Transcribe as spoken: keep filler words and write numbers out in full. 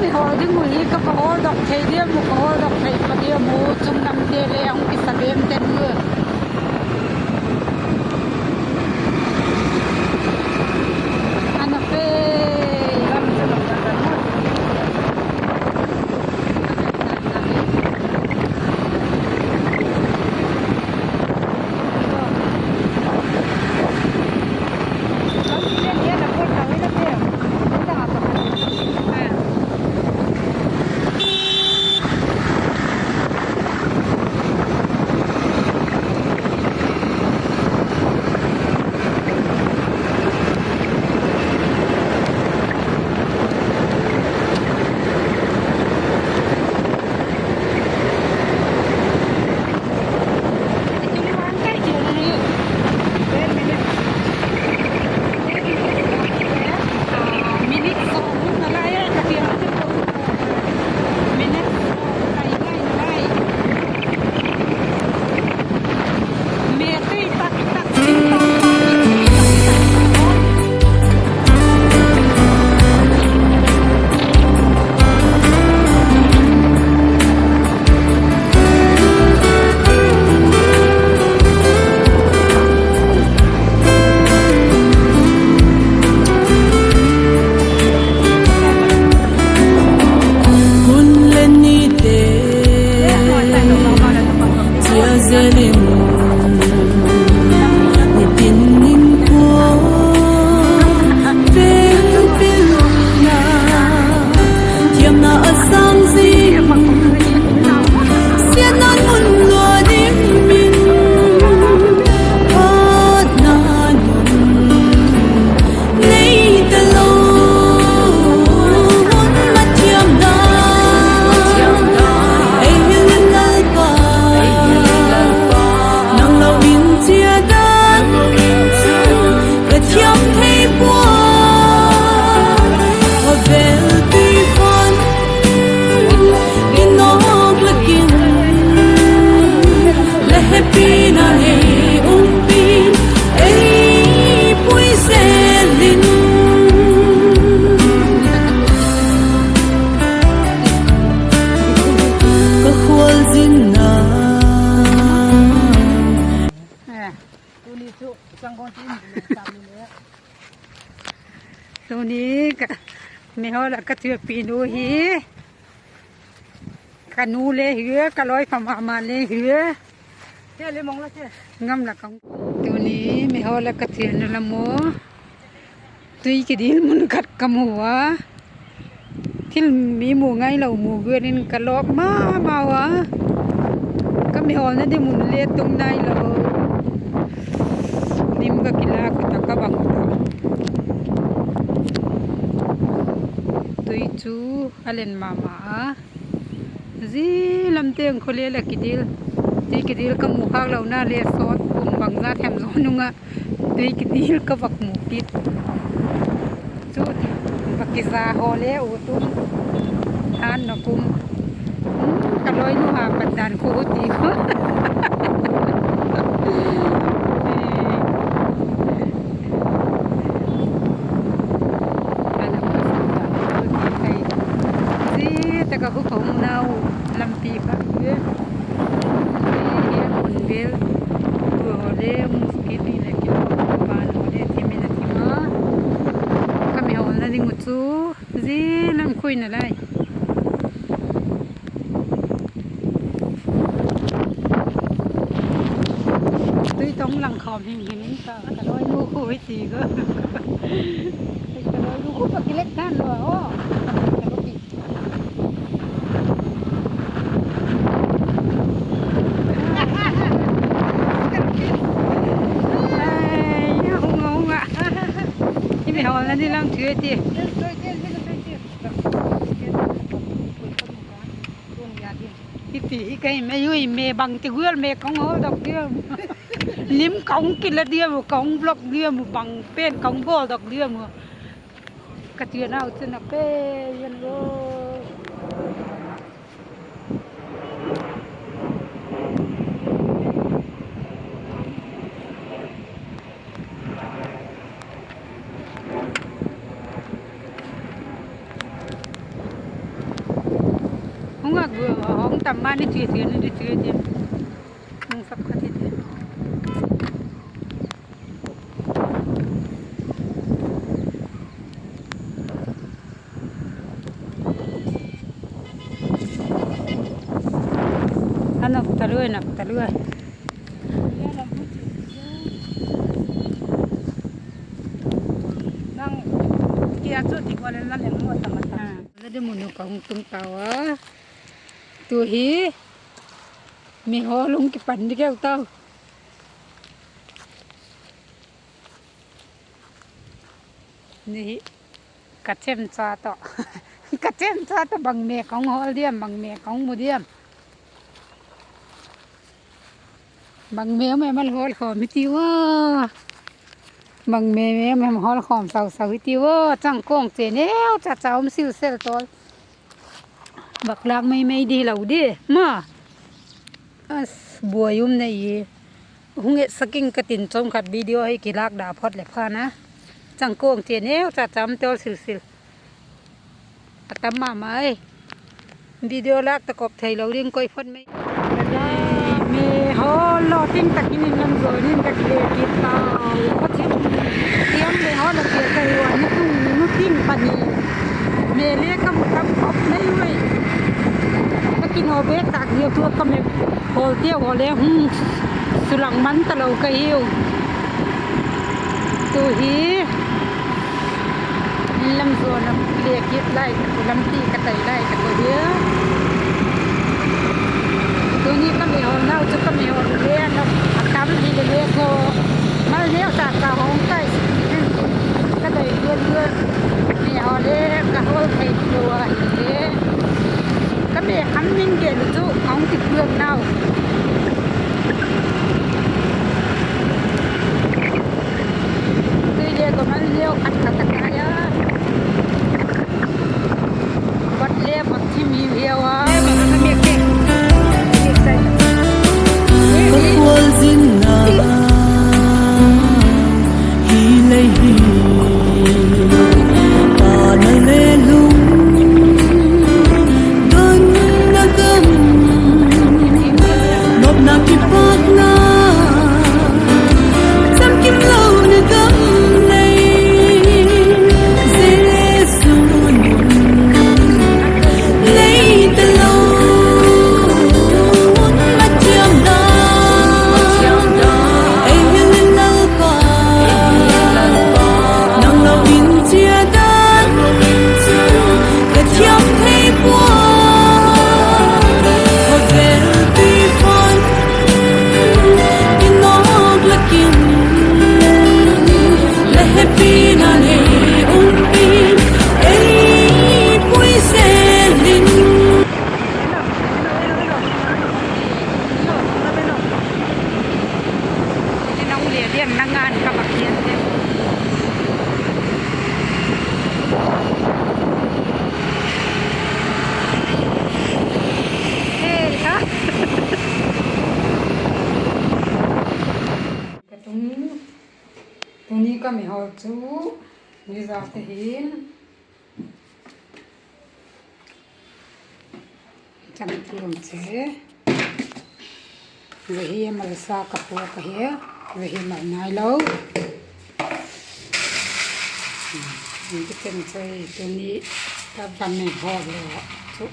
Mihawl ding uh hi ka va hawldok thei diam u, ka hawldok thei pa diam u, chung lamte le a hung kisa bem ten u. Ana pe lam chu lo ta ta. Hun le nite chia zel in, nitin inkuan vel pilna, thiamna a sâng zing, siatna mun lua ding min, phatna nun nei talo, hun a thiamna ei hil in Lalpa, nang lo in chia dan ka thiam thei pua, khawvel tui phan in nawk lak in, la hepina ei umpi, ei pui zel in. Ka khualzinna. Tuni ka, Mihawl ah ka thupi nu hi, ka nu le hi, ka lawi pha ma ma le hi, ngam la ka. Tuni Mihawl ah ka thupi nu la mu, tui kidil mun khat ka mu a, thil mi mu ngailo mu gual in ka lawk ma ma ua, ka mihawlna ding mun le tung nailo, lim ka kilâk u ta ka bang u ta. Tui chu a len ma ma a, zia lamte khawvel ah kidil, tui kidil ka mu khâk lona le sawt kum bangza hem zaw nung ah, tui kidil ka vak mu kit. Chu va kiza haw le u tum, hânna kum, ka lawinu ha pat dan khu ti khu. Zia tak ah khu ka umnau lampi kha hi, hi a khun vel, tu haw le um kit ni le kilo, ban haw le thim in a thim a, ka mihawlna ding uh chu zia lam khu in a lai. Tui tong lang khawm hing hing in ka, ka lawinu khu hi ti ka, ka lawinu khu ka kilek dan lo a aw. Ai, hung a, hung a. I mihawlna ding lam thu e ti. Hiti hi ka hi me ui me, bangti gual me ka hung hawldok diam, lim ka hung kila diam u, ka hung vlog diam u, bang pen ka hung bawldok diam u. Ka chianau chun a pe yan lo. Hung a gu, hung tam ma ni chi chi ni chi chi. Hung sap kha ti ti. A nop ta lui, nop ta lui. Nang kia chu ti ko le la le mo ta ma ta. La di mun ka hung tung tau a. Tu hi mi haw lung kipan di keu tau. Ni hi ka chemcha tawh, ka chemcha tawh bang me ka hung hawl diam, bang me ka hung mu diam. Bang me um em a hawl khawm hi ti ua. Bang me me um em hawl khawm sau sau hi ti ua. Changkawng che neu cha cha um sil sel tawl. Vak lâk mei mei di lo di ma. As, buai um nei. Hung etsak ing ka tin chawm khat video hi kilâk da phot leh phan a. Changkawng che neu cha cha um tawl sil sil. A tam ma mai. Video lâk ta kop theilo ding koi phot mei. Me haw lo ting tak in lam zaw in ka kile kit tau. Pathian, tiang me haw lo kile ka hi ua, ni tung ni nu ting pani. Me le kam kam khop mei ui. Ka kino bek tak hi tu ka me hawl tia haw le hung sulang man talo ka hiu. Tu hi in lam zaw lam kile kit lai, lampi ka tai lai ka ko hia. Tuni ka me hawl nau chu ka me hawl le a tam hi le le ko. Mal neu cha cha hung kai sik in ka dai luat luat. Me hawl le ka hawl thei lo a hile. Ka me kham ning gen chu a hung ti puak nau. Tui le ko mal neu khat khat a kai a. Bat le bat thim hi hiau a. Ka khual zin na hi lei hi. Pa na le lung don na gam, nopna kipakna, chamkim lona gam lei, Jesu nun lei talo, a thiam da, ei hil in Lalpa, nang lo in chia dan, ka thiam thei pua, khawvel tui phan, i nawk lak in, la hepina nei um in, ei pui zel in. Nang le diam na ngan ka bak hian te. Ka tung, tuni ka mi hawl chu, mi za te hin. Cham tuam che. Zia hi malsa ka puak ahi. Zia hi mal nai lo. Hi ti chen choi tuni ka ban nei hawl lo chu.